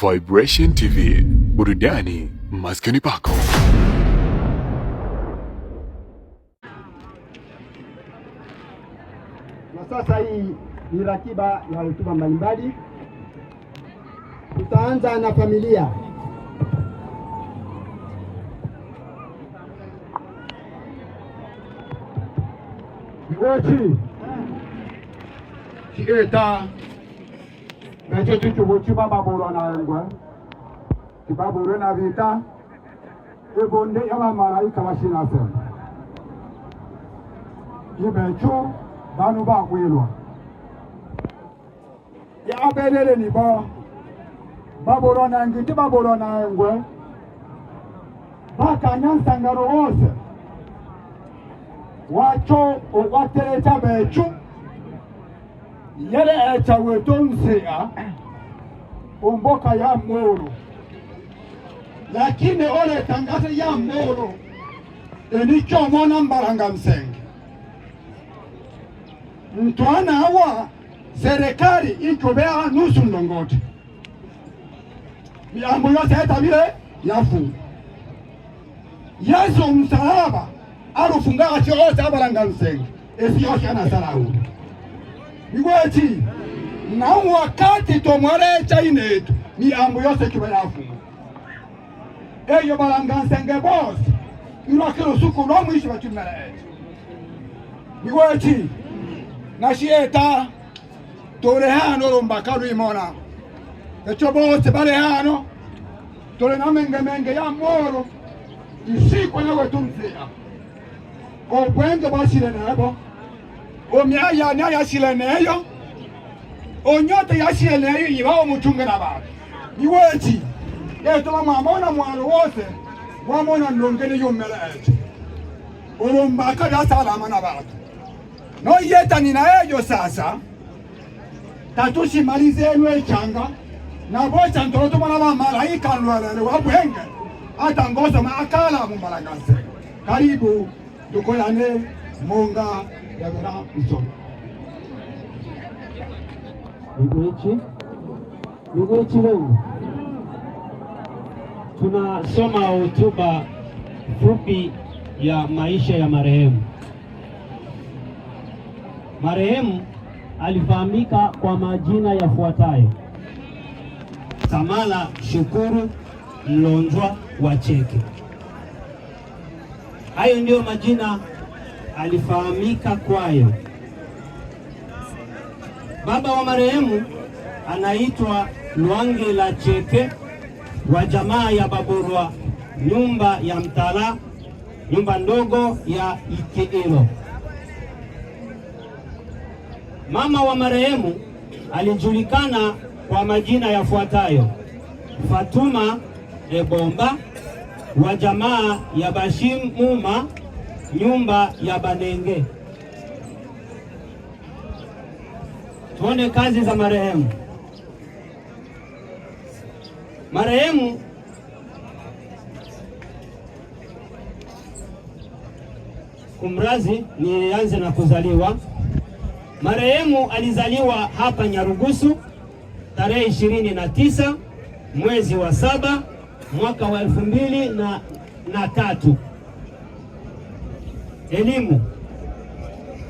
Vibration TV, burudani maskani pako. Na sasa hii ni ratiba ya hotuba mbalimbali. Tutaanza na familia. Iwochi chieta nacho chichugo chibababurwa na ngwe chibaburwe na vita ebonde y'abamalaika bashinasema ibecho banu bakwilwa yabelele nibo baburwa na ngiti baburwa na ngwe bakanyansangano wose wacho okwatelecha bechu yele echa wetonzea omboka ya moro, lakini ole tangazo ya moro enichomona mbaranga msenge mtwana awa serikali ikobea nusu ndongote miambo yose etabile yafu Yesu msalaba arufunga ose abalanga msenge esi yose anasarau igweti na wakati tomwalecha inetu miambo yose kiba yafunga eyo balanga nsenge bose ilwakilo suku lwamwisho bachumela echo igweti nashieta tole hano lumbaka lwimona echo bose bale hano tole na mengemenge ya moro isikwa nawetumzia obwenge bwashile nebo omyayana yashile neyo onyote yashile neyo iba omuchunge na bantu iweti eto mwamona mwalo wose wamona ndongene yomela echo olumbaka lyasalama na bantu noyeta nina eyo sasa tatushimalize echanga nabocha ntolo tumona bamalaika lwelele wabwenge ata ngozo maakala mumbalangase karibu tukoyane munga yabera isomo. Miguichi leo tunasoma hotuba fupi ya maisha ya marehemu. Marehemu alifahamika kwa majina yafuatayo: Samala Shukuru Mlonjwa wa Cheke. Hayo ndiyo majina alifahamika kwayo. Baba wa marehemu anaitwa Lwangela Cheke wa jamaa ya Baburwa, nyumba ya Mtala, nyumba ndogo ya Ikeelo. Mama wa marehemu alijulikana kwa majina yafuatayo: Fatuma Ebomba wa jamaa ya Bashimuma, nyumba ya Banenge. Tuone kazi za marehemu. Marehemu kumrazi, nianze na kuzaliwa. Marehemu alizaliwa hapa Nyarugusu tarehe 29 mwezi wa 7 mwaka wa 2003. Elimu.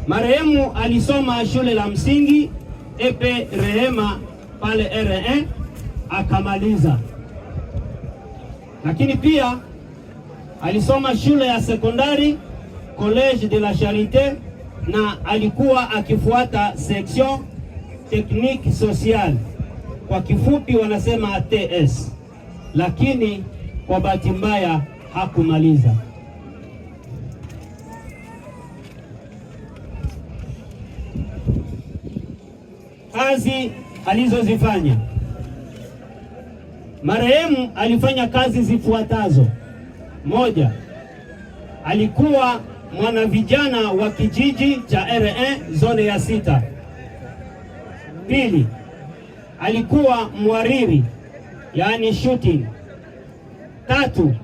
Marehemu alisoma shule la msingi Epe Rehema pale R1 akamaliza, lakini pia alisoma shule ya sekondari College de la Charite na alikuwa akifuata section technique sociale, kwa kifupi wanasema ATS, lakini kwa bahati mbaya hakumaliza. Kazi alizozifanya marehemu, alifanya kazi zifuatazo: moja, alikuwa mwanavijana wa kijiji cha R1 zone ya 6. Pili, alikuwa mwariri yaani shooting. Tatu,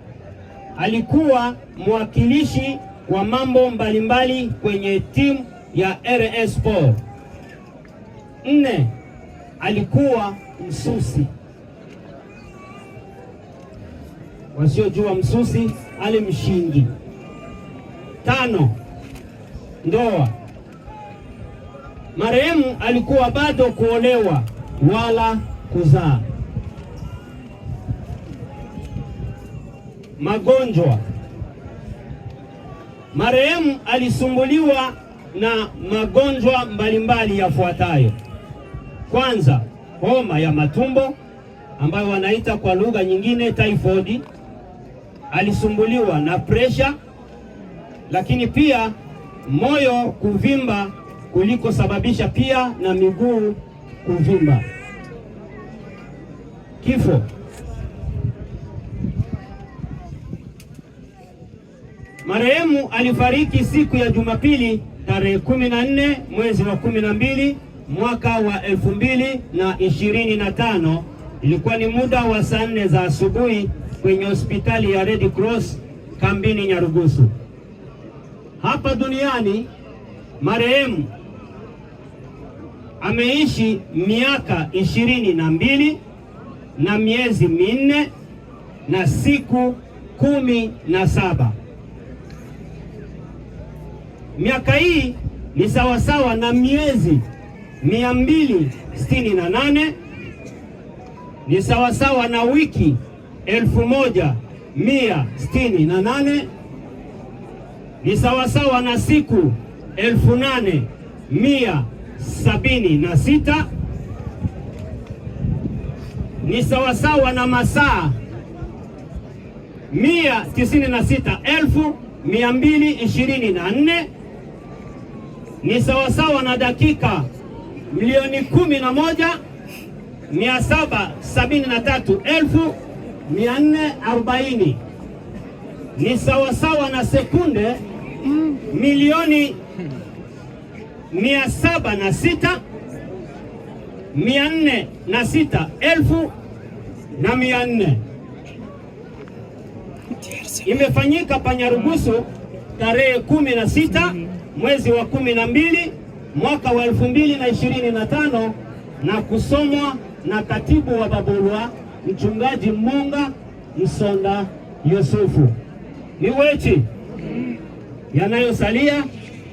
alikuwa mwakilishi wa mambo mbalimbali kwenye timu ya RS Sport. Nne, alikuwa msusi. Wasiojua Msusi ali Mshingi. 5, ndoa. Marehemu alikuwa bado kuolewa wala kuzaa. Magonjwa. Marehemu alisumbuliwa na magonjwa mbalimbali yafuatayo. Kwanza, homa ya matumbo ambayo wanaita kwa lugha nyingine typhoid. Alisumbuliwa na presha, lakini pia moyo kuvimba kulikosababisha pia na miguu kuvimba. Kifo. Marehemu alifariki siku ya Jumapili tarehe 14 mwezi wa 12 mwaka wa 2025. Ilikuwa ni muda wa saa 4 za asubuhi kwenye hospitali ya Red Cross kambini Nyarugusu. Hapa duniani marehemu ameishi miaka 22 na miezi 4 na siku 17. Miaka hii ni sawasawa na miezi 268, ni sawasawa na wiki 1168, ni sawasawa na siku 8176, ni sawasawa na masaa 196,224, ni sawasawa na dakika 11,773,440, ni sawasawa na sekunde 706,406,400. Imefanyika Panyarugusu tarehe 16 mwezi wa 12 mwaka wa 2025 na kusomwa na katibu wa Babulwa Mchungaji Munga Msonda Yusufu. Ni wechi yanayosalia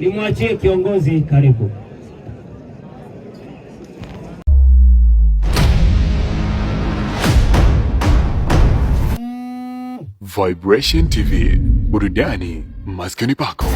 nimwachie kiongozi. Karibu. Vibration TV, burudani maskani pako.